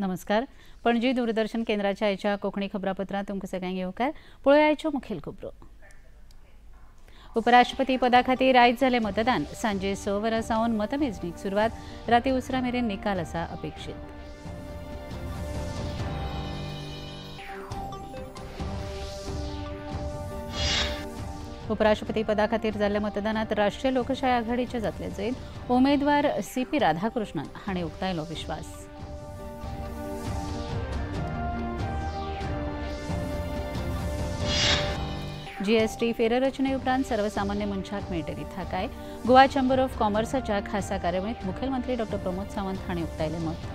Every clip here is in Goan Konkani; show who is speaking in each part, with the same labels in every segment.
Speaker 1: नमस्कार. पणजी दूरदर्शन केंद्राच्या आयच्या कोंकणी खबरापत्रांत तुमकां सगळ्यांक येवकार. पळोवया आयच्यो मुखेल खबरो. उपराष्ट्रपती पदा खातीर आयज जालें मतदान. सांजे 6 वरां सावन मतमेजणीक सुरवात. राती उसरां मेरेन निकाल आसा अपेक्षीत. उपराष्ट्रपती पदा खातीर जाल्ल्या मतदानात राष्ट्रीय लोकशाय आघाडीचे जातले जैत. उमेदवार सी.पी. राधाकृष्णन हांणी उक्तायलो विश्वास. जीएसटी फेररचने उपरांत सर्वसामान्य मनशाक मेळटली थाकाय. गोवा चेंबर ऑफ कॉमर्साच्या खासा कार्यावळींत मुखेलमंत्री डॉ. प्रमोद सावंत हांणी उक्तायलें मत.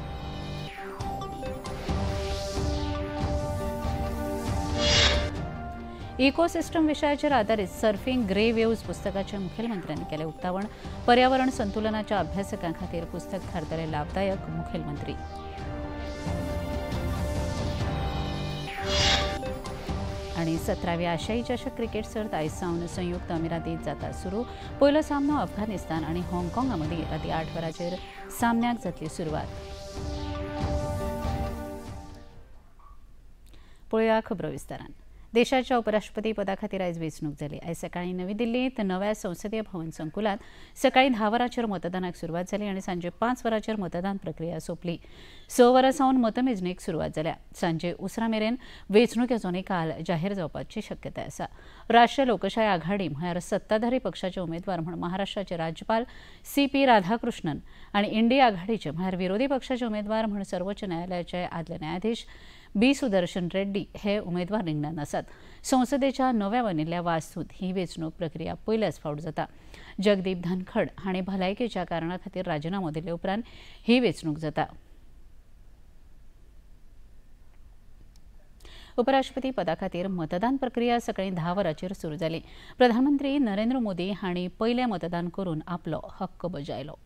Speaker 1: इकोसिस्टम विशयाचेर आदारीत सर्फिंग ग्रे वेव्ज पुस्तकाचें मुखेलमंत्र्यांनी केलें उक्तावण. पर्यावरण संतुलनाच्या अभ्यासकां खातीर पुस्तक थारतलें लाभदायक. मुखेलमंत्री. आणि 17वी आशियाई चषक क्रिकेट सर्त आयज सावन संयुक्त अमिरातीत जाता सुरू. पयलो सामनो अफगाणिस्तान आनी हाँगकाँगा मदीं राती 8 वरांचेर सामन्याक जातली सुरवात. पळोवया खबरो विस्तारान. देशाच्या उपराष्ट्रपती पदा खातीर आयज वेंचणूक जाली. आयज सकाळीं नवी दिल्लींत नव्या संसदीय भवन संकुलांत सकाळीं 10 वरांचेर मतदानाक सुरवात जाली आनी सांजे 5 वरांचेर मतदान प्रक्रिया सोंपली. 6 वरां सावन मतमेजणीक सुरवात जाल्या. सांजे उसरां मेरेन वेंचणुकेचो निकाल जाहीर जावपाची शक्यताय आसा. राष्ट्रीय लोकशाय आघाडी म्हळ्यार सत्ताधारी पक्षाचे उमेदवार म्हूण महाराष्ट्राचे राज्यपाल सी.पी. राधाकृष्णन आनी इंडिया आघाडीचे म्हळ्यार विरोधी पक्षाचे उमेदवार म्हूण सर्वोच्च न्यायालयाचे आदले न्यायाधीश बी. सुदर्शन रेड्डी हे उमेदवार रिंगणांत आसात. संसदेच्या नव्या बांदिल्ल्या वास्तूंत ही वेंचणूक प्रक्रिया पयल्याच फावट जाता. जगदीप धनखड हांणी भलायकेच्या कारणा खातीर राजिनामो दिले उपरांत ही वेंचणूक जाता. उपराष्ट्रपती पदा खातीर मतदान प्रक्रिया सकाळीं 10 वरांचेर सुरू जाली. प्रधानमंत्री नरेंद्र मोदी हांणी पयलें मतदान करून आपलो हक्क बजायलो.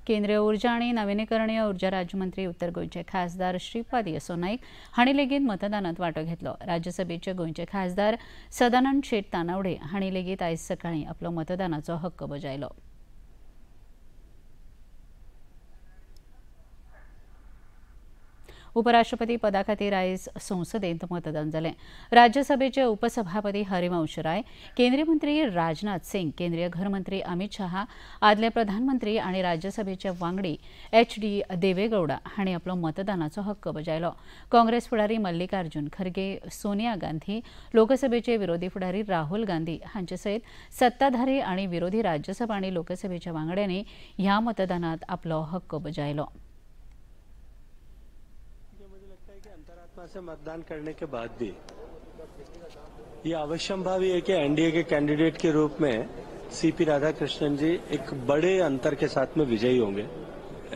Speaker 1: केंद्रीय ऊर्जा आनी नविनीकरणीय ऊर्जा राज्यमंत्री उत्तर गोंयचे खासदार श्रीपाद यसो नाईक हांणी लेगीत मतदानात वांटो घेतलो. राज्यसभेचे गोंयचे खासदार सदानंद शेट तानावडे हांणी लेगीत आयज सकाळीं आपलो मतदानाचो हक्क बजायलो. उपराष्ट्रपती पदा खातीर आयज संसदेंत मतदान जालें. राज्यसभेचे उपसभापती हरिवंश राय, केंद्रीय मंत्री राजनाथ सिंग, केंद्रीय घरमंत्री अमित शहा, आदले प्रधानमंत्री आनी राज्यसभेचे वांगडी एच.डी. देवेगौडा हांणी आपलो मतदानाचो हक्क बजायलो. काँग्रेस फुडारी मल्लिकार्जुन खरगे, सोनिया गांधी, लोकसभेचे विरोधी फुडारी राहुल गांधी हांचे सयत सत्ताधारी आनी विरोधी राज्यसभा आनी लोकसभेच्या वांगड्यांनी ह्या मतदानात आपलो हक्क बजायलो.
Speaker 2: अंतरात्मा से मतदान करने के बाद भी ये अवश्यंभावी है कि एनडीए के कैंडिडेट के रूप में सीपी राधाकृष्णन जी एक बड़े अंतर के साथ में विजयी होंगे.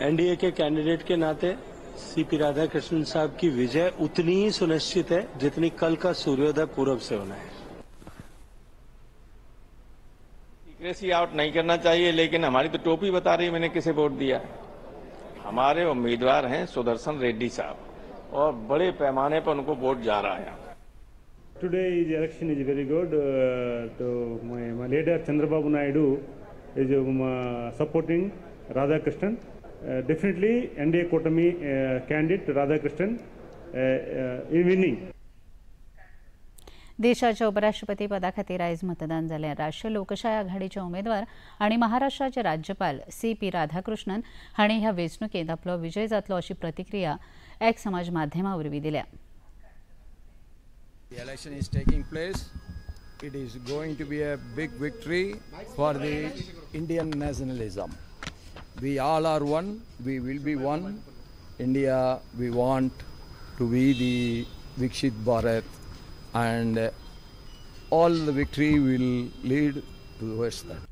Speaker 2: एनडीए के कैंडिडेट के नाते सीपी राधाकृष्णन साहब की विजय उतनी ही सुनिश्चित है जितनी कल का सूर्योदय पूर्व से होना है.
Speaker 3: सीक्रेसी आउट नहीं करना चाहिए, लेकिन हमारी तो टोपी बता रही है मैंने किसे वोट दिया. हमारे उम्मीदवार हैं सुदर्शन रेड्डी साहब और बड़े पैमाने पर उनको वोट जा रहा है.
Speaker 4: Today is election is very good. To my leader Chandrababu Naidu is supporting Radhakrishnan. Definitely NDA Kotami candidate Radhakrishnan in winning.
Speaker 1: देशाच्या उपराष्ट्रपती पदा खातीर आयज मतदान जालें. राष्ट्रीय लोकशाय आघाडीचे उमेदवार आनी महाराष्ट्राचे राज्यपाल सी.पी. राधाकृष्णन हांणी ह्या वेंचणुकेंत आपलो विजय जातलो अशी प्रतिक्रिया एक समाज माध्यमा वरवीं दिल्या.
Speaker 5: The election is taking place. It is going to be a big victory for the Indian nationalism. We all are one. We will be one. India, we want to be the Viksit Bharat, and all the victory will lead towards that.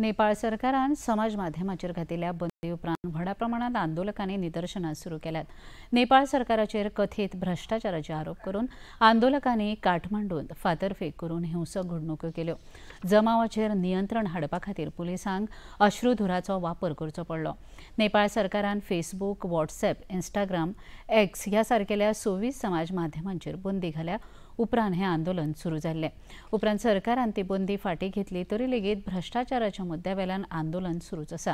Speaker 1: Nepal सरकारान समाज माध्यमाचेर घातिल्ल्या बंदी उपरांत व्हडा प्रमाणात आंदोलकांनी निदर्शनां सुरू केल्यात. नेपाळ सरकाराचेर कथीत भ्रश्टाचाराचे आरोप करून आंदोलकांनी काठमांडूंत फातरफेक करून हिंसक घडणुको केल्यो. जमावाचेर नियंत्रण हाडपा खातीर पुलिसांक अश्रुधुराचो वापर करचो पडलो. नेपाळ सरकारान फेसबूक, व्हॉट्सएप, इंस्टाग्राम, एक्स ह्या सारकेल्या 26 समाज माध्यमांचेर बंदी घाल्या. उपरांत हें आंदोलन सुरू जाल्लें. उपरांत सरकारान ती बंदी फाटीं घेतली तरी लेगीत भ्रश्टाचाराच्या मुद्द्या वेल्यान आंदोलन सुरूच आसा.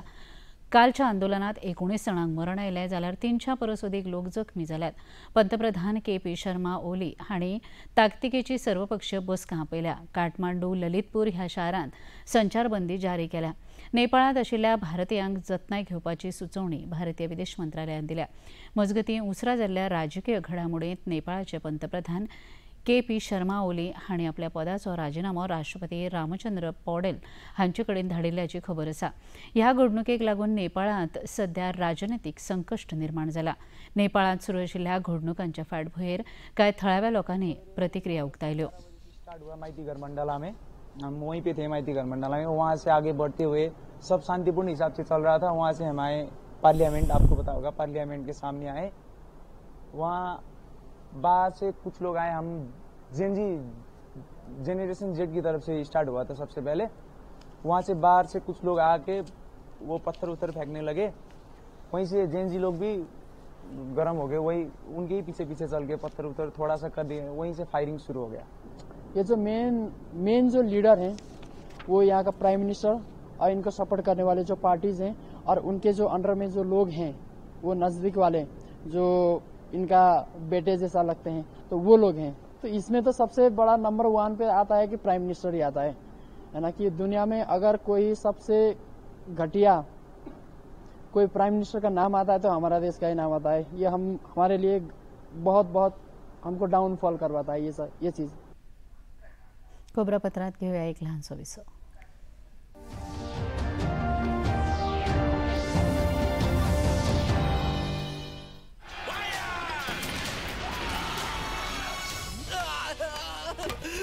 Speaker 1: कालच्या आंदोलनात 19 जाणांक मरण आयलें जाल्यार 300 परस अदीक लोक जखमी जाल्यात. पंतप्रधान के पी शर्मा ओली हांणी ताकतिकेची सर्वपक्षीय बसका आपयल्या. काठमांडू, ललितपूर ह्या शारांत संचारबंदी जारी केल्या. नेपाळांत आशिल्ल्या भारतीयांक जतनाय घेवपाची सुचोवणी भारतीय विदेश मंत्रालयान दिल्या. मजगतीं उसरा जाल्ल्या राजकीय घडामोडींत नेपाळाचे पंतप्रधान के पी शर्मा ओली हांणी आपल्या पदाचो राजिनामो राष्ट्रपती रामचंद्र पौडेल हांचे कडेन धाडिल्ल्याची खबर आसा. ह्या घडणुकेक लागून नेपाळांत सध्या राजनैतिक संकश्ट निर्माण जाला. नेपाळांत सुरू आशिल्ल्या घडणुकांच्या फाटभुंयेर कांय थळाव्या लोकांनी प्रतिक्रिया उक्तायल्यो.
Speaker 6: स्टार्ट हुआ माइतीघर मंडला में, हम वहीं पे थे माइतीघर मंडला में. वहाँ से आगे बढ़ते हुए सब शांतिपूर्ण हिसाब से चल रहा था. वहाँ से हमारे पार्लियामेंट, आपको पता होगा, पार्लियामेंट के सामने आए. वहाँ बाहर से कुछ लोग आए. हम जेनजी जनरेशन जेड की तरफ से स्टार्ट हुआ था सबसे पहले. वहाँ से बाहर से कुछ लोग आके वो पत्थर उत्थर फेंकने लगे. वहीं से जेनजी लोग भी गर्म हो गए, वही उनके ही पीछे पीछे चल के पत्थर उत्थर थोड़ा सा कर दिए. वहीं से फायरिंग शुरू हो गया.
Speaker 7: ये जो मेन जो लीडर हैं वो यहाँ का प्राइम मिनिस्टर और इनको सपोर्ट करने वाले जो पार्टीज हैं और उनके जो अंडर में जो लोग हैं वो नज़दीक वाले जो इनका बेटे जैसा लगते हैं तो वो लोग हैं. तो इसमें तो सबसे बड़ा नंबर 1 पे आता है कि प्राइम मिनिस्टर ही आता है ना. कि दुनिया में अगर कोई सबसे घटिया कोई प्राइम मिनिस्टर का नाम आता है तो हमारा देश का ही नाम आता है. ये हम हमारे लिए बहुत बहुत हमको डाउनफॉल करवाता है ये चीज़.
Speaker 1: खबरापत्रात घेऊया एक लहानसो विसव.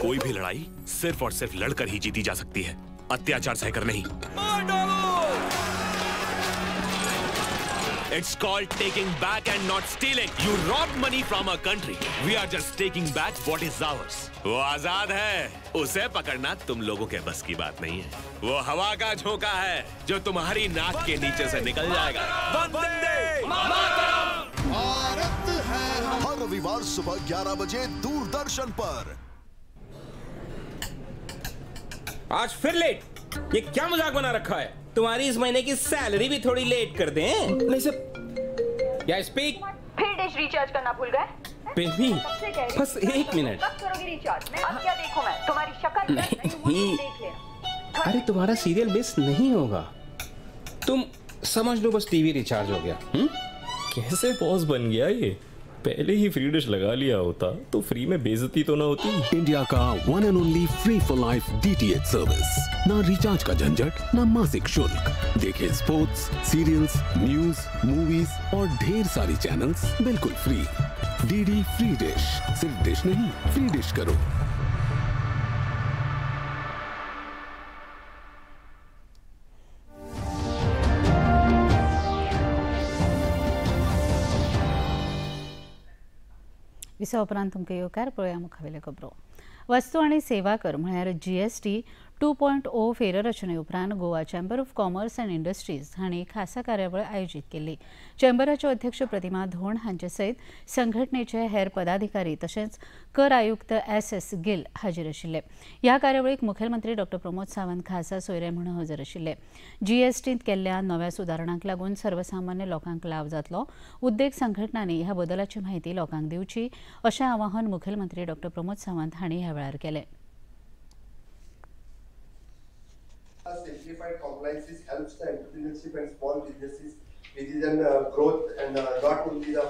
Speaker 8: कोई भी लड़ाई सिर्फ और सिर्फ लड़कर ही जीती जा सकती है, अत्याचार सहकर नहीं. It's called taking back and not stealing. You robbed money from our country. We are just taking back what is ours. वो आजाद है, उसे पकड़ना तुम लोगों के बस की बात नहीं है. वो हवा का झोंका है जो तुम्हारी नाक के नीचे से निकल जाएगा. वंदे मातरम.
Speaker 9: भारत है हर रविवार सुबह 11 बजे दूरदर्शन पर.
Speaker 10: आज फिर लेट, ये क्या मजाक बना रखा है? तुम्हारी इस महीने की सैलरी भी थोड़ी लेट कर दें। नहीं सर, या स्पीक।
Speaker 11: फिर डिश रिचार्ज करना भूल गए?
Speaker 10: बेबी, बस एक मिनट।
Speaker 11: कब करोगी रिचार्ज? मैं अब क्या देखूं मैं? तुम्हारी शक्ल
Speaker 10: नहीं। अरे तुम्हारा सीरियल मिस नहीं होगा, तुम समझ लो बस टीवी रिचार्ज हो गया।
Speaker 12: कैसे बॉस बन गया ये? पहले ही फ्री डिश लगा लिया होता तो फ्री में बेइज्जती तो ना होती।
Speaker 13: इंडिया का one and only free for life DTH service. ना रिचार्ज का झंझट, ना मासिक शुल्क। देखें स्पोर्ट्स, सीरियल्स, न्यूज, मूवीज और ढेर सारी चैनल्स बिल्कुल फ्री। डीडी फ्री डिश, सिर्फ डिश नहीं, फ्री डिश करो।
Speaker 1: विसवा उपरांत तुमकां येवकार. पळोवया मुखावेल्यो खबरो. वस्तू आनी सेवा कर म्हळ्यार जीएसटी 2.0 फेररचने उपरांत Goa chamber of commerce and industries हांणी खासा कार्यावळ आयोजीत केल्ली. चेंबराच्यो अध्यक्ष प्रतिमा धोंड हांचे सयत संघटनेचे हेर पदाधिकारी तशेंच कर आयुक्त एस गिल हाजीर आशिल्ले. ह्या कार्यावळीक मुखेलमंत्री डॉ प्रमोद सावंत खासा सोयरे म्हूण हजर आशिल्ले. जीएसटींत केल्ल्या नव्या सुदारणांक लागून सर्वसामान्य लोकांक लाव जातलो. उद्देग संघटनांनी ह्या बदलाची म्हायती लोकांक दिवची अशें आवाहन मुखेलमंत्री डॉ प्रमोद सावंत हांणी ह्या वेळार केलें.
Speaker 14: Simplified compliances helps the entrepreneurship and small businesses with the growth and not only the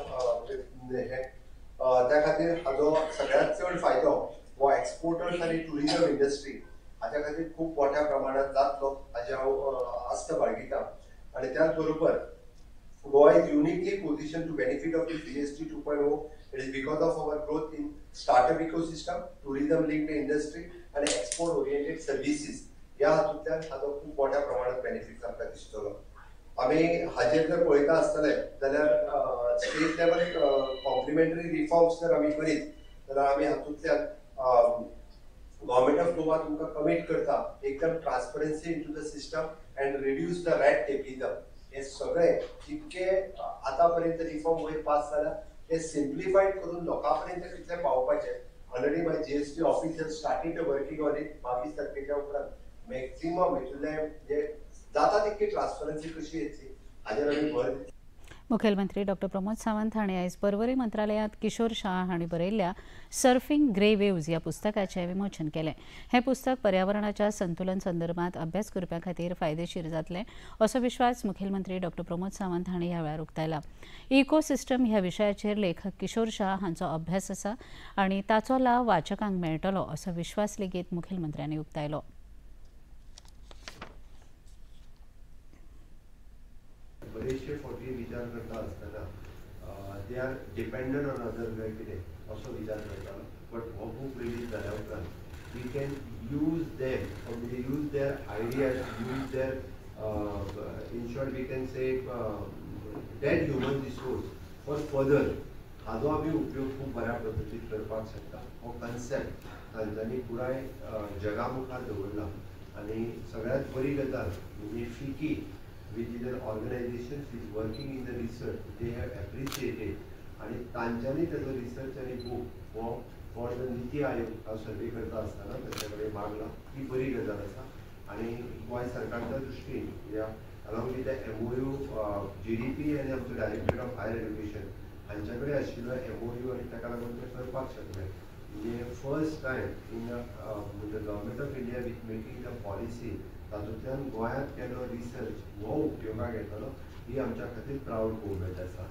Speaker 14: त्या खातीर हाजो सगळ्यात चड फायदो हो एक्सपोर्टर्स आनी टुरिझम इंडस्ट्री हाज्या खातीर खूब मोठ्या प्रमाणात जातलो हाजी हांव आस्त बाळगिता. आनी त्याच बरोबर Goa is uniquely position to benefit of the GST 2.0. It is because of our growth in startup ecosystem, tourism linked industry आनी एक्सपोर्ट ओरिएंटेड सर्विसीस. ह्या हातूंतल्यान हाजो खूब मोठ्या प्रमाणात बेनिफीट आमकां दिसतलो. आमी हाजेर जर पळयता आसतले जाल्यार स्टेट लेवल कॉम्प्लिमेंटरी रिफॉर्म्स जर आमी करीत जाल्यार आमी हातूंतल्यान गव्हर्मेंट ऑफ गोवा तुमकां कमीट करता एकदम transparency into the system and reduce the red tapism. हे सगळे जितके आतां पर्यंत रिफॉर्म वयर पास जाला ते सिम्प्लिफायड करून लोकां पर्यंत कितले पावोवपाचे Already my GST officer started working on it. 22 तारखेच्या उपरांत मॅक्झिमम हितूंतल्यान जे जाता तितकी ट्रान्सपरन्सी कशी येतली हाजेर आमी भर दितले.
Speaker 1: मुखेलमंत्री डॉक्टर प्रमोद सावंत हांणी आयज पर्वरी मंत्रालयांत किशोर शाह हांणी बरयल्ल्या सर्फिंग ग्रे वेव्ज ह्या पुस्तकाचें विमोचन केलें. हें पुस्तक पर्यावरणाच्या संतुलन संदर्भात अभ्यास करप्या खातीर फायदेशीर जातलें असो विश्वास मुखेलमंत्री डॉक्टर प्रमोद सावंत हांणी ह्या वेळार उक्तायला. इकोसिस्टम ह्या विशयाचेर लेखक किशोर शाह हांचो अभ्यास आसा आनी ताचो लाव वाचकांक मेळटलो असो विश्वास लेगीत मुखेलमंत्र्यांनी उक्तायलो.
Speaker 14: बरेचशे फावटी विचार करता आसतना they are dependent on other काय कितें असो विचार करतालो, बट हो बूक रिलीज जाल्या उपरांत we can use them, use their ideas, use their in short we can say that human resource for further. हाजो आमी उपयोग खूब बऱ्या पद्दतीन करपाक शकता. हो कन्सेप्ट तांच्यांनी पुराय जगा मुखार दवरला आनी सगळ्यांत बरी गजाल म्हणजे FICCI which is an organization which is working in the research, they have appreciated आणि तांच्यांनी ताजो रिसर्च आनी बूक हो फॉर the NITI Aayog हा सर्वे करता आसतना तांच्या कडेन मागला. ही बरी गजाल आसा आनी गोंय सरकारच्या दृश्टीन along with the MOU GDP आनी आमचो डायरेक्टरेट ऑफ हायर एज्युकेशन हांच्या कडेन आशिल्लो MOU आनी ताका लागून ते करपाक शकले. म्हणजे first time in the government of India with making the policy तातूंतल्यान गोंयांत केल्लो रिसर्च हो उपयोगाक येतलो ही आमच्या खातीर प्रावड मुवमेंट आसा.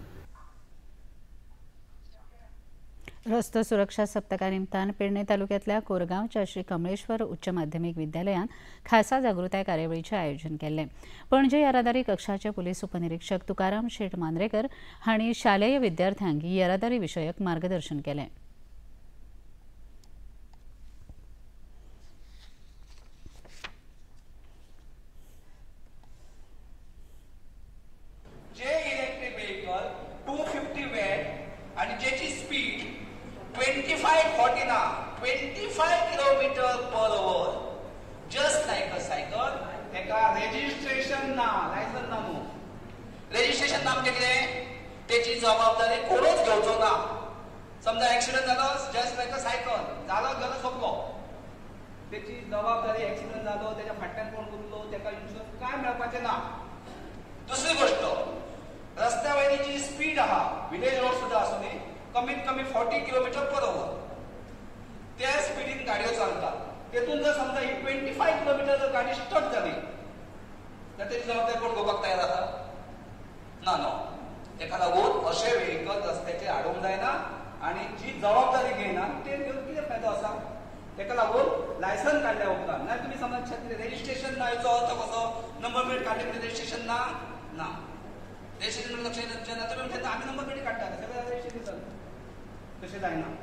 Speaker 1: रस्तो सुरक्षा सप्तका निमतान पेडणे तालुक्यांतल्या कोरगांवच्या श्री कमळेश्वर उच्च माध्यमिक विद्यालयांत खासा जागृताय कार्यावळीचें आयोजन केल्लें. पणजे येरादारी कक्षाचे पुलीस उपनिरीक्षक तुकाराम शेट मांद्रेकर हांणी शालेय विद्यार्थ्यांक येरादारी विशयक मार्गदर्शन केलें.
Speaker 15: जे इलेक्ट्रिक व्हेकल 250 वॅट आणि ज्याची स्पीड 25-40 ना 25 kilometre per hour, just like a cycle, तेका रेजिस्ट्रेशन ना, लायसन ना न्हू. रेजिस्ट्रेशन ना म्हणजे कितें, तेची जबाबदारी कोणूच घेवचो ना. समजा एक्सिडंट जालो, जस्ट लायक अ सायकल जालो गेलो सोंपलो, तेची जबाबदारी एक्सिडंट जालो तेच्या फाटल्यान कोण गुंतलो तेका इन्शुरन्स काय मेळपाचें ना. दुसरी गोष्ट, रस्त्या वयली जी स्पीड आहा, विलेज रोड सुद्दां आसूं दी, कमीत कमी 40 किलोमीटर पर अवर त्या स्पिडीन गाडयो चलतात. तेतून जर समजा ही 25 किलोमीटर जर गाडी स्टक जाली तर तेची जबाबदारी कोण घेवपाक तयार आसा ना. न्हू, तेका लागून अशे व्हेकल रस्त्याचेर हाडूंक जायना आनी जी जबाबदारी घेयना ते घेवन कितें फायदो आसा. तेका लागून लायसन काडल्या उपरांत ना तुमी समजा रेजिस्ट्रेशन ना, हेचो अर्थ कसो, नंबर प्लेट काडली म्हणजे रेजिस्ट्रेशन ना, ना रेजिस्ट्रेशन लक्षात जेन्ना तुमी म्हणटा आमी नंबर प्लेट काडटा सगळें रेजिस्ट्रेशन जाता, तशें जायना.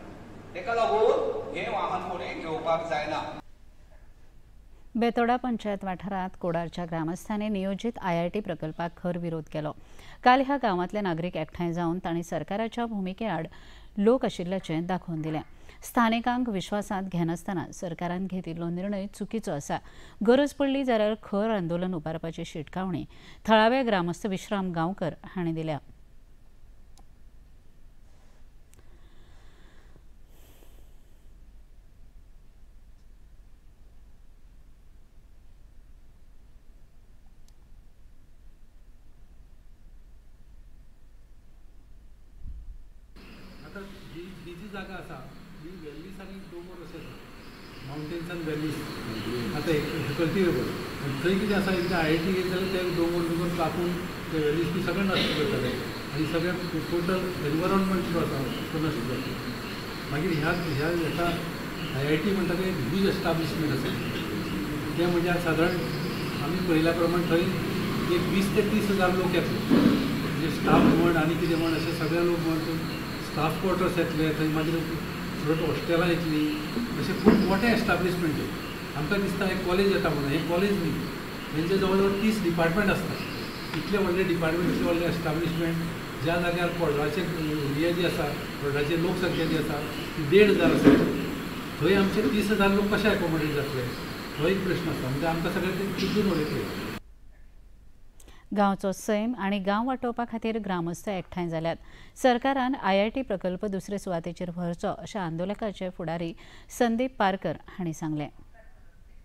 Speaker 15: तेका लागून हें वाहन कोणें घेवपाक जायना.
Speaker 1: बेतोडा पंचायत वाठारांत कोडारच्या ग्रामस्थांनी नियोजित IIT प्रकल्पाक खर विरोध केलो. काल ह्या गांवांतले नागरीक एकठांय जावन तांणी सरकाराच्या भुमिके आड लोक आशिल्ल्याचें दाखोवन दिलें. स्थानिकांक विश्वासांत घेनासतना सरकारान घेतिल्लो निर्णय चुकीचो आसा. गरज पडली जाल्यार खर आंदोलन उबारपाची शिटकावणी थळावे ग्रामस्थ विश्राम गांवकर हांणी दिल्या.
Speaker 16: आता ही जी जागा आसा ही व्हॅलीज आनी दोंगर अशें आसा, मावंटेन्स आनी व्हॅलीज आतां कल्टिवेबल. थंय कितें आसा, एकदां IIT गेली जाल्यार ते दोंगर दोंगर कापून ते व्हॅलीज बी सगळें नश्ट करतले आनी सगळें टोटल एनवायरॉनमेंट जो आसा तो नश्ट जातलो. मागीर ह्या ह्या हेका IIT म्हणटा तें एक ह्यूज एस्टाब्लिशमेंट आसा. तें म्हणजे सादारण आमी पळयल्या प्रमाण थंय एक 20 ते 30 हजार लोक येतले, म्हणजे स्टाफ म्हण आनी कितें म्हण अशे सगळे लोक म्हण स्टाफ क्वॉर्टर्स येतले थंय, मागीर थोडी हॉस्टेलां येतलीं, अशें खूब मोठें एस्टाब्लिशमेंट. आमकां दिसता हें कॉलेज येता म्हणून, हें कॉलेज न्ही, हेंचे जवळ जवळ 30 डिपार्टमेंट आसता. इतले व्हडले डिपार्टमेंट, इतले व्हडलें एस्टाब्लिशमेंट ज्या जाग्यार कोडराचे एरिया जी आसा, कोडराची लोकसंख्या जी आसा ती 1500 आसा, थंय आमचे 30 हजार लोक कशे एकोमोडेट जातले हो एक प्रश्न आसा. म्हणजे आमकां सगळें ते चिंतून उडयतले.
Speaker 1: गांवचो सैम आनी गांव वाटोवपा खातीर ग्रामस्थ एकठांय जाल्यात. सरकारान आयआयटी प्रकल्प दुसरे सुवातेचेर व्हरचो अशें आंदोलकाचे फुडारी संदीप पारकर हांणी सांगलें.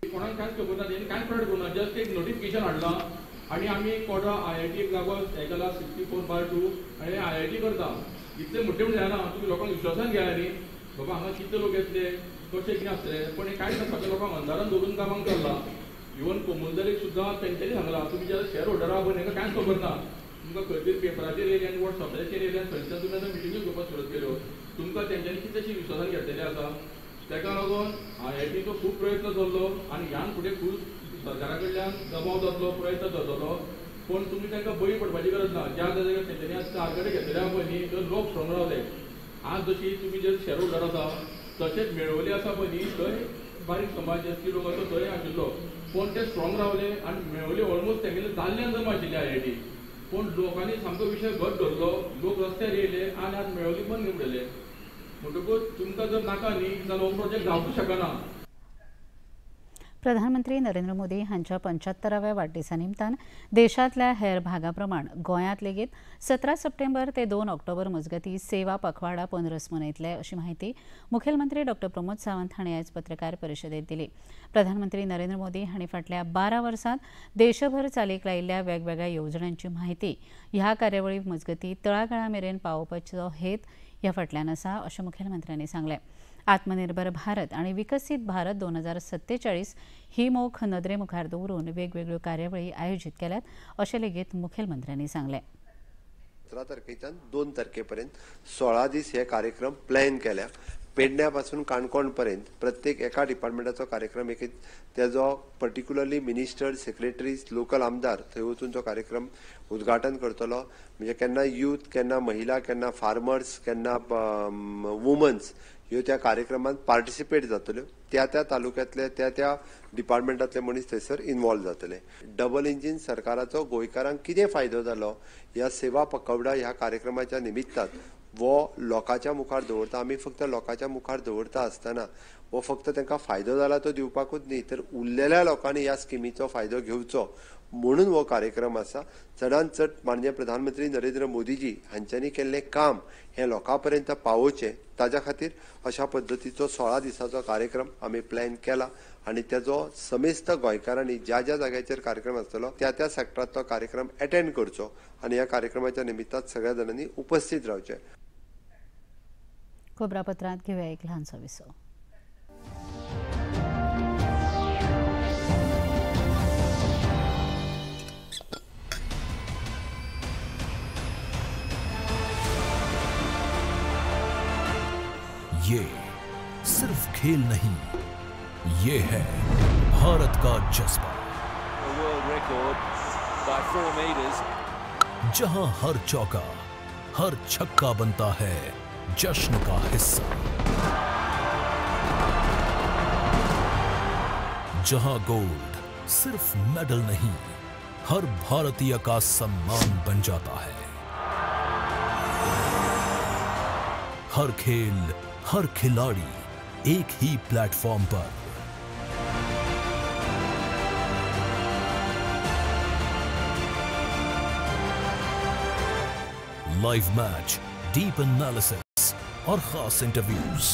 Speaker 17: कोणाक कांयच खबर ना, तेणी कांयच प्रॉडक्ट करूं ना, जस्ट एक नोटिफिकेशन हाडलां आनी आमी कोटा आयआयटीक लागून हें केलां 64/2 आनी आयआयटी करता. इतलें मोठें म्हण जायना, तुमी लोकांक विश्वासान घेया न्ही बाबा हांगा कितले लोक येतले कशें कितें आसतलें, पण हें कांयच ना, सगळ्या लोकांक अंदारान दवरून कामाक चल्लां. इवन कोमुलदारीक सुद्दां तेंच्यांनी सांगलां तुमी जे शेअर होल्डर आहा पळय तांकां कांयच खबर ना, तुमकां खंय तरी पेपराचेर येयले आनी वॉट्सॅपाचेर येयले आनी थंयच्यान तुमी आतां मिटिंग्यो घेवपाक सुरवात केल्यो, तुमकां तेंच्यांनी कितलेशी विश्वासान घेतलेलें आसा. ताका लागून आयआयटीचो खूब प्रयत्न चल्लो आनी ह्यान फुडें खूब सरकारा कडल्यान दबाव जातलो, प्रयत्न जातलो, पूण तुमी तांकां बळी पडपाची गरज ना. ज्या जाग्यार तेंच्यांनी आज टार्गेट घेतलेले आहा पळय न्ही थंय लोक स्ट्रॉंग रावले. आज जशी तुमी जे शेअर होल्डर आसा तशेंच मेळवली आसा पळय न्ही थंय बारीक समाज एस टी लोक आसा थंय आशिल्लो, पूण ते स्ट्रॉंग रावले आनी मेळवली ऑलमोस्ट तेंगेले जाल्ल्यान जमा आशिल्ली आयआयटी, पूण लोकांनी सामको विशय घट धरलो, लोक रस्त्यार येयले आनी आज मेळवली बंद उडयले. म्हणटकूच तुमकां जर नाका न्ही जाल्यार हो प्रोजेक्ट जावंकूच शकना.
Speaker 1: प्रधानमंत्री नरेंद्र मोदी हांच्या 75व्या वाडदिसा निमतान देशांतल्या हेर भागा प्रमाण गोंयांत लेगीत 17 सप्टेंबर ते 2 ऑक्टोबर मजगतीं सेवा पखवाडा पंद्रस मनयतले अशी माहिती मुखेलमंत्री डॉ प्रमोद सावंत हांणी आयज पत्रकार परिशदेंत दिली. प्रधानमंत्री नरेंद्र मोदी हांणी फाटल्या 12 वर्सांत देशभर चालीक लायिल्ल्या वेगवेगळ्या येवजण्यांची माहिती ह्या कार्यावळी मजगतीं तळागाळा मेरेन पावोवपाचो हेत ह्या फाटल्यान आसा अशें मुखेलमंत्र्यांनी सांगलें. आत्मनिर्भर भारत आणि विकसित भारत 2047 ही मोख नदरे मुखार दवरून वेगवेगळ्यो कार्यावळी आयोजित केल्यात अशें लेगीत मुखेलमंत्र्यांनी सांगलें.
Speaker 14: 17 तारखेच्यान 2 तारखेपर्यंत 16 दीस हे कार्यक्रम प्लॅन केल्या. पेडण्या पासून काणकोण पर्यंत प्रत्येक एका डिपार्टमेंटाचो कार्यक्रम एक तेजो पर्टिक्युलरली मिनिस्टर, सेक्रेटरीज, लोकल आमदार थंय वचून तो कार्यक्रम उद्घाटन करतलो. म्हणजे केन्ना यूथ, केन्ना महिला, केन्ना फार्मर्स, केन्ना वुमन्स ह्यो त्या कार्यक्रमात पार्टिसिपेट जातल्यो. त्या त्या तालुक्यांतले त्या त्या डिपार्टमेंटांतले मनीस थंयसर इन्वॉल्व जातले. डबल इंजीन सरकाराचो गोंयकारांक कितें फायदो जालो ह्या सेवा पखवाडा ह्या कार्यक्रमाच्या निमित्तान वो लोकांच्या मुखार दवरता. आमी फक्त लोकांच्या मुखार दवरता आसतना वो फक्त तांकां फायदो जाला तो दिवपाकूच न्ही, तर उरलेल्या लोकांनी ह्या स्किमीचो फायदो घेवचो म्हणून हो कार्यक्रम आसा. चडान चड माननीय प्रधानमंत्री नरेंद्र मोदीजी हांच्यांनी केल्लें काम हें लोकां पर्यंत पावोवचें ताज्या खातीर अशा पद्दतीचो 16 दिसाचो कार्यक्रम आमी प्लॅन केला आनी तेजो समेस्त गोंयकारांनी ज्या ज्या जाग्याचेर कार्यक्रम आसतलो त्या त्या सेक्टरांतलो कार्यक्रम एटेंड करचो आनी ह्या कार्यक्रमाच्या निमित्तान सगळ्या जाणांनी उपस्थित रावचें.
Speaker 1: खबरापत्रांत घेवया एक ल्हानसो विसव.
Speaker 18: ये सिर्फ खेल नहीं, ये है भारत का जज्बा।
Speaker 8: World record by 4 meters.
Speaker 18: जहां हर चौका, हर छक्का बनता है जश्न का हिस्सा, जहां गोल्ड सिर्फ मेडल नहीं, हर भारतीय का सम्मान बन जाता है। हर खेल, हर खिलाड़ी एक ही प्लेटफॉर्म पर। लाइव मैच, डीप एनालिसिस और खास इंटरव्यूज,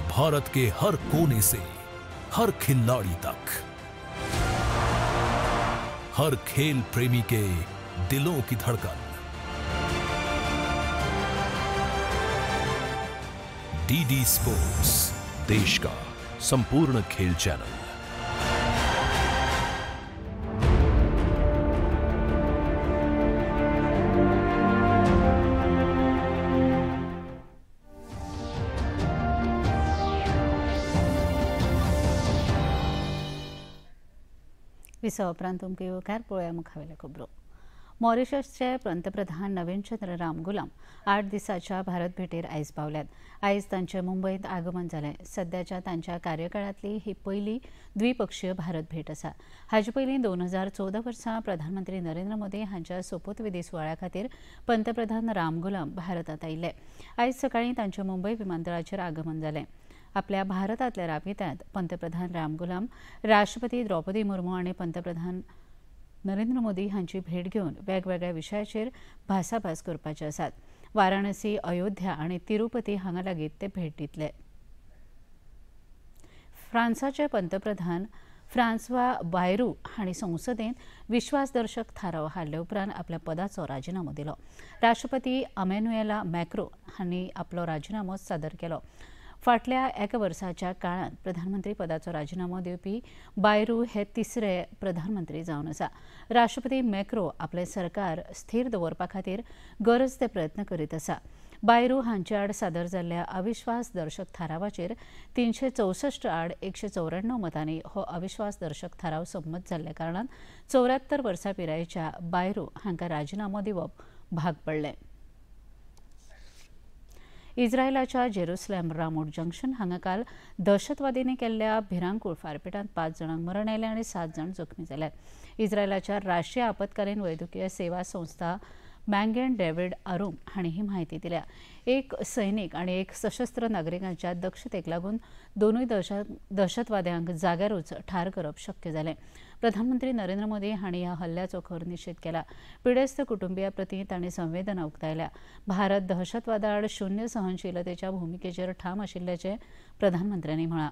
Speaker 18: भारत के हर कोने से हर खिलाड़ी तक, हर खेल प्रेमी के दिलों की धड़कन। डीडी स्पोर्ट्स, देश का संपूर्ण खेल चैनल।
Speaker 1: विसवा उपरांत तुमकां येवकार पळोवया मुखावेल्या खबरो. मॉरिशसचे पंतप्रधान नवीनचंद्र रामगुलाम 8 दिसाच्या भारत भेटेर आयज पावल्यात. आयज तांचे मुंबयत आगमन जालें. सद्याच्या तांच्या कार्यकाळांतली ही पयली द्विपक्षीय भारत भेट आसा. हाजे पयलीं 2014 वर्सा प्रधानमंत्री नरेंद्र मोदी हांच्या सोपूतविधी सुवाळ्या खातीर पंतप्रधान रामगुलाम भारतांत आयिल्ले. आयज सकाळीं तांचे मुंबय विमानतळाचेर आगमन जालें. आपल्या भारतांतल्या राबित्यांत पंतप्रधान रामगुलाम, राष्ट्रपती द्रौपदी मुर्मू आनी पंतप्रधान नरेंद्र मोदी हांची भेट घेवन वेगवेगळ्या विशयाचेर भासाभास करपाचे आसात. वाराणसी, अयोध्या आनी तिरुपती हांगा लागीत ते भेट दितले. फ्रांसाचे पंतप्रधान फ्रांसवा बायरू हांणी संसदेंत विश्वासदर्शक थाराव हाडले उपरांत आपल्या पदाचो राजिनामो दिलो. राष्ट्रपती अमॅन्युएला मॅक्रो हांणी आपलो राजिनामो सादर केलो. फाटल्या एका वर्साच्या काळांत प्रधानमंत्री पदाचो राजिनामो दिवपी बायरू हे तिसरे प्रधानमंत्री जावन आसा. राष्ट्रपती मॅक्रो आपलें सरकार स्थीर दवरपा खातीर गरज ते प्रयत्न करीत आसा. बायरू हांचे आड सादर जाल्ल्या अविश्वासदर्शक थारावाचेर 364 आड 194 मतांनी हो अविश्वासदर्शक थाराव संमत जाल्ल्या कारणान 74 वर्सां पिरायेच्या बायरू हांकां राजिनामो दिवप भाग पडलें. इस्रायलाच्या जेरुसलेम रामोट जंक्शन हांगा काल दहशतवादींनी केल्ल्या भिरांकूळ फारपेटांत 5 जाणांक मरण आयलें आनी 7 जाण जखमी जाल्यात. इस्रायलाच्या राष्ट्रीय आपत्कालीन वैद्यकीय सेवा संस्था मॅंगेन डेव्हिड आरोम हांणी ही म्हायती दिल्या. एक सैनिक आनी एक सशस्त्र नागरिकांच्या दक्षतेक लागून दोनूय दहशतवाद्यांक जाग्यारूच ठार करप शक्य जालें. प्रधानमंत्री नरेंद्र मोदी हांणी ह्या हल्ल्याचो खर निशेध केला. पिडेस्त कुटुंबिया प्रती तांणी संवेदना उक्तायल्या. भारत दहशतवादा आड शून्य सहनशीलतेच्या भुमिकेचेर ठाम आशिल्ल्याचें प्रधानमंत्र्यांनी म्हळां.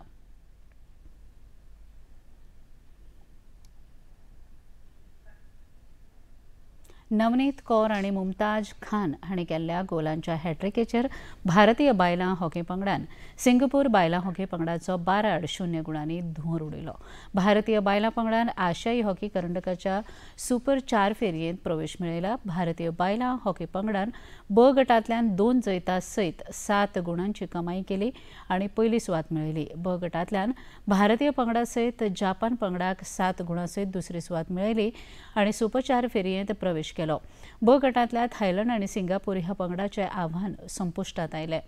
Speaker 1: नवनीत कौर आनी मुमताज खान हांणी केल्ल्या गोलांच्या हॅट्रिकेचेर भारतीय बायलां हॉकी पंगडान सिंगापूर बायलां हॉकी पंगडाचो 12-0 गुणांनी धुंवर उडयलो. भारतीय बायलां पंगडान आशियाई हॉकी करंडकाच्या सुपर 4 फेरयेंत प्रवेश मेळयला. भारतीय बायलां हॉकी पंगडान ब गटांतल्यान 2 जैता सयत 7 गुणांची कमाई केली आनी पयली सुवात मेळयली. ब गटांतल्यान भारतीय पंगडा सयत जापान पंगडाक 7 गुणां सयत दुसरी सुवात मेळयली आनी सुपर 4 फेरयेंत प्रवेश केलो. ब गटांतल्या थायलंड आनी सिंगापूर ह्या पंगडाचे आव्हान संपुश्टांत आयलें.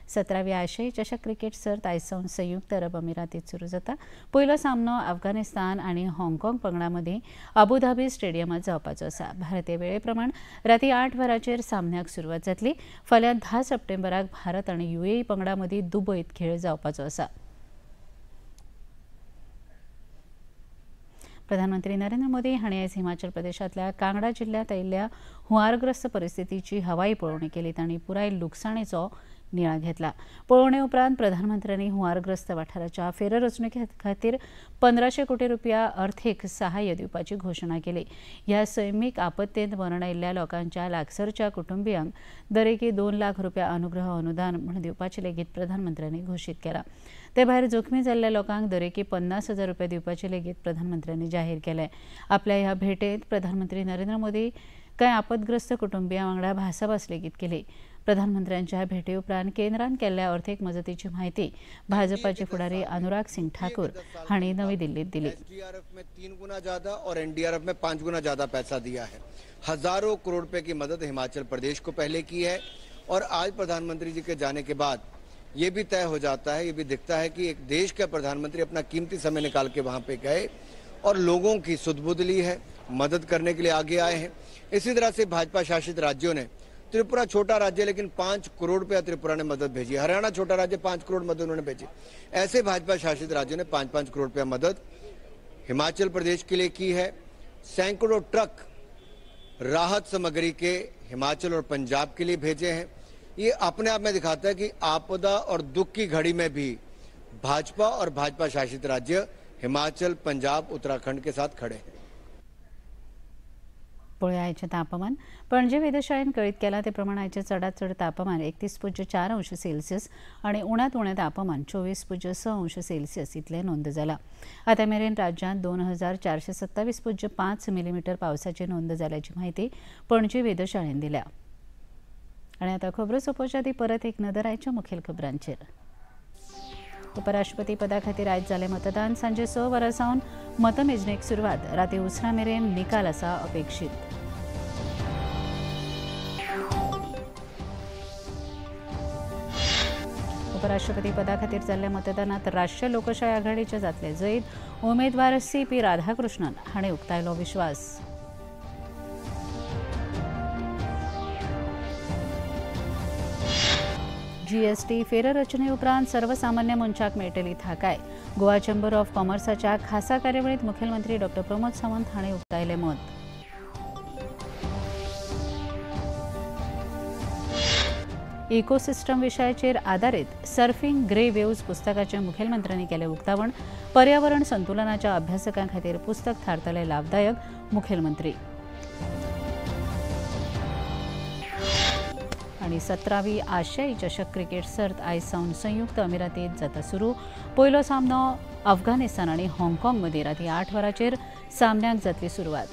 Speaker 1: 17वी आशियाई चषक क्रिकेट सर्त आयज सावन संयुक्त अरब अमिरातीत सुरू जाता. पयलो सामनो अफगाणिस्तान आनी हाँगकाँग पंगडा मदीं अबुधाबी स्टेडियमांत जावपाचो आसा. भारतीय वेळे प्रमाण राती 8 वरांचेर सामन्याक सुरवात जातली. फाल्यां 10 सप्टेंबराक भारत आनी युएई पंगडा मदीं दुबयत खेळ जावपाचो आसा. प्रधानमंत्री नरेंद्र मोदी हांणी आयज हिमाचल प्रदेशांतल्या कांगडा जिल्ल्यांत आयिल्ल्या हुंवारग्रस्त परिस्थितीची हवाई पळोवणी केली. तांणी पुराय लुकसाणेचो नियाळ घेतला. पळोवणे उपरांत प्रधानमंत्र्यांनी हुंवारग्रस्त वाठाराच्या फेररचणुके खातीर 1500 कोटी रुपया अर्थीक सहाय्य दिवपाची घोशणा केली. ह्या सैमीक आपत्तेंत मरण आयिल्ल्या लोकांच्या लागसरच्या कुटुंबियांक दरेकी 2 लाख रुपया अनुग्रह अनुदान म्हूण दिवपाचें लेगीत प्रधानमंत्र्यांनी घोशीत केलां. ते भायर जखमी जाल्ल्या लोकांक दरेकी 50,000 रुपया दिवपाचें लेगीत प्रधानमंत्र्यांनी जाहीर केलें. आपल्या ह्या भेटेंत प्रधानमंत्री नरेंद्र मोदी कांय आपदग्रस्त कुटुंबियां वांगडा भासाभास लेगीत केली. प्रधानमंत्र्यांच्या भेटे उपरांत केंद्रान केल्ल्या अर्थीक मजतीची म्हायती भाजपाचे फुडारी अनुराग सिंग ठाकूर हांणी नवी दिल्लीत दिली.
Speaker 14: एसडीआरएफ में 3 गुना ज्यादा और एनडीआरएफ में 5 गुना ज्यादा पैसा दिया है. हजारों करोड़ रुपए की मदद हिमाचल प्रदेश को पहले की है और आज प्रधानमंत्री जी के जाने के बाद ये भी तय हो जाता है, ये भी दिखता है कि एक देश के प्रधानमंत्री अपना कीमती समय निकाल के वहाँ पे गए और लोगों की सुधबुध ली है, मदद करने के लिए आगे आए हैं। इसी तरह से भाजपा शासित राज्यों ने, त्रिपुरा छोटा राज्य लेकिन 5 करोड़ रुपया त्रिपुरा ने मदद भेजी, हरियाणा छोटा राज्य 5 करोड़ मदद उन्होंने भेजी। ऐसे भाजपा शासित राज्यों ने 5-5 करोड़ रुपया मदद हिमाचल प्रदेश के लिए की है। सैकड़ों ट्रक राहत सामग्री के हिमाचल और पंजाब के लिए भेजे हैं। ये अपने आप में दिखाता है कि आपदा और दुख की घड़ी में भी भाजपा और भाजपा शासित राज्य हिमाचल, पंजाब, उत्तराखंड के साथ खड़े हैं।
Speaker 1: पळोवया आयचें तापमान. पणजे वेधशाळेन कळीत केलां ते प्रमाण आयचें चडांत चड तापमान 31.4 अंश सेल्सियस आनी उण्यांत उणें तापमान 24.6 अंश सेल्सियस इतलें नोंद जालां. आतां मेरेन राज्यांत 2427.5 मिलीमिटर पावसाची नोंद जाल्याची म्हायती पणजे वेधशाळेन दिल्या. आनी आतां खबरो सोंपोवच्या आदीं परत एक नदर आयच्या मुखेल खबरांचेर. उपराष्ट्रपती पदा खातीर आयज जालें मतदान. सांजे 6 वरां सावन मतमेजणेक सुरवात. राती उसरां मेरेन निकाल आसा अपेक्षीत. उपराष्ट्रपती पदा खातीर जाल्ल्या मतदानात राष्ट्रीय लोकशाय आघाडीचे जातले जैत. उमेदवार CP Radhakrishnan हांणी उक्तायलो विश्वास. जीएसटी फेररचने उपरांत सर्वसामान्य मनशाक मेळटली थाकाय. गोवा चेंबर ऑफ कॉमर्साच्या खासा कार्यावळीत मुखेलमंत्री डॉ प्रमोद सावंत हांणी उक्तायलें मत. इकोसिस्टम विशयाचेर आदारीत सर्फिंग ग्रे वेव्ज पुस्तकाचें मुखेलमंत्र्यांनी केलें उक्तावण. पर्यावरण संतुलनाच्या अभ्यासकां खातीर पुस्तक थारतलें लाभदायक. मुखेलमंत्री. आनी 17वी आशियाई चषक क्रिकेट सर्त आयज सावन संयुक्त अमिरातीत जाता सुरू. पयलो सामनो अफगाणिस्तान आनी हाँगकाँग मदीं राती 8 वरांचेर सामन्याक जातली सुरवात.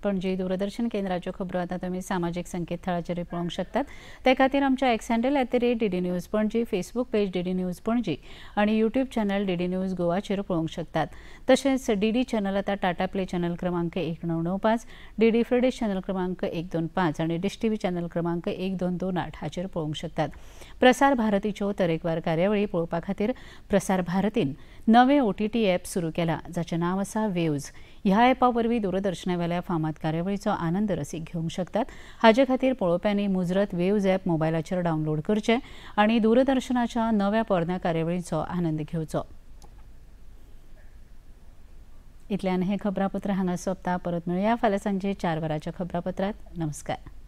Speaker 1: पणजी दूरदर्शन केंद्राच्यो खबरो आतां तुमी सामाजीक संकेतथळाचेर पळोवंक शकतात. ते खातीर आमच्या X handle @DD News Panaji, Facebook page DD News Panaji आनी यूट्यूब चॅनल डीडी न्यूज गोवाचेर पळोवंक शकतात. तशेंच डीडी चॅनल आतां टाटा प्ले चॅनल क्रमांक 1995, डीडी फ्री चॅनल क्रमांक 125 आनी डिश टीव्ही चॅनल क्रमांक 1228 हाचेर पळोवंक शकतात. प्रसार भारतीच्यो तरेकवार कार्यावळी पळोवपा खातीर प्रसार भारतीन नवे OTT app सुरू केला, जाचें नांव आसा वेव्ज. ह्या ॲपा वरवीं दूरदर्शनावेल्या फामाद कार्यावळीचो आनंद रसीक घेवंक शकतात. हाजे खातीर पळोवप्यांनी मुजरत वेव्ज ॲप मोबायलाचेर डावनलोड करचें आनी दूरदर्शनाच्या नव्या पोरण्या कार्यावळीचो आनंद घेवचो. इतल्यान हें खबरापत्र हांगा सोंपता. परत मेळुया फाल्यां सांजे 4 वरांच्या खबरापत्रांत. नमस्कार.